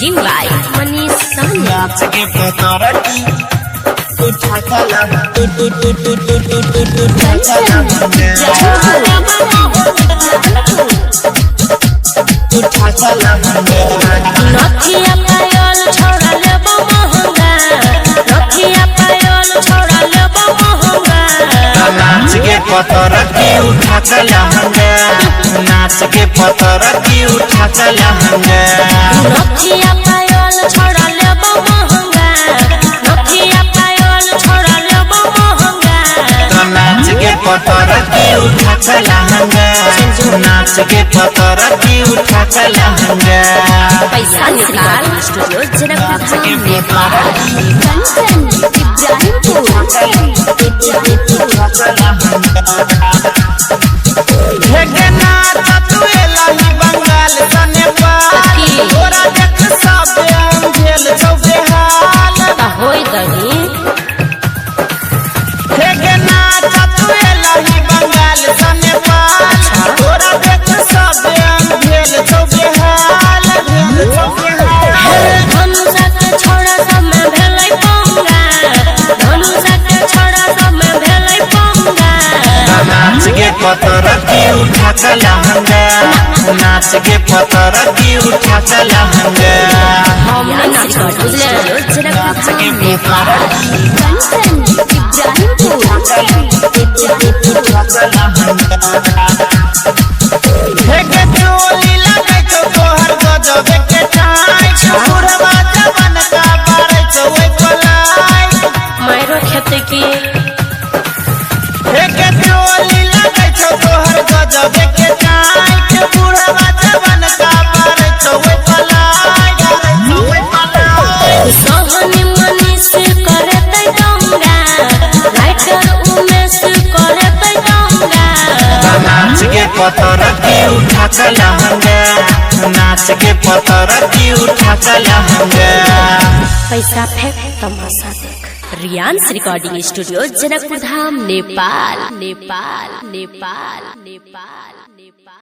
Singing by Manish Sahni. नाच के पतर की उठा चला तू तू तू तू तू तू तू तू उठा चला उठा चला। नथिया पायल छोड़ा लेबो महंगा, नथिया पायल छोड़ा लेबो महंगा। नाच के पतर की उठा चला, नाच के पतर की उठा चला। नथिया पायल छोड़ा लेबो महंगा, नथिया पायल छोड़ा लेबो महंगा। नाच के पतर की उठा चला, नाच के पतर की उठा चला। पैसा निकाल स्टूडियो जनकपुर धाम नेपाल। कंचन इब्राहिमपुर। बंगाल स नेपाल तोरा देख सब भेल छौ बेहाल। त होई दही। हे नाच तू एलही बंगाल स नेपाल, तोरा देख सब भेल छौ बेहाल, भेल छौ बेहाल। धनुषा के छोड़ा सब में भेलै पंगा, धनुषा के छोड़ा सब में भेलै पंगा। नाच के पतर की उठा चला, नाच के पतर की उठा चला। हम नहीं नाचब बुझले। नाच के पतर कंचन इब्राहिमपुर। हे के चोली लगै छौ तोहर गजबे के टाइट, बुढ़वा जवान का बारै छौ ओइ पलाई। मायरो खेतै की। हे के चोली लगै छौ तोहर गजबे के टाइट, बुढ़वा जवान का बारै छौ ओइ पलाई, बारै छौ ओइ पलाई। सोहनी मनीष करतै दंगा, राइटर उमेश करतै दंगा। नाच के पतर की उठा चला, नाच के पतर की उठा चला। पैसा फेंक तमाशा देख। Riyansh recording studio Janakpur Dham Nepal Nepal Nepal Nepal.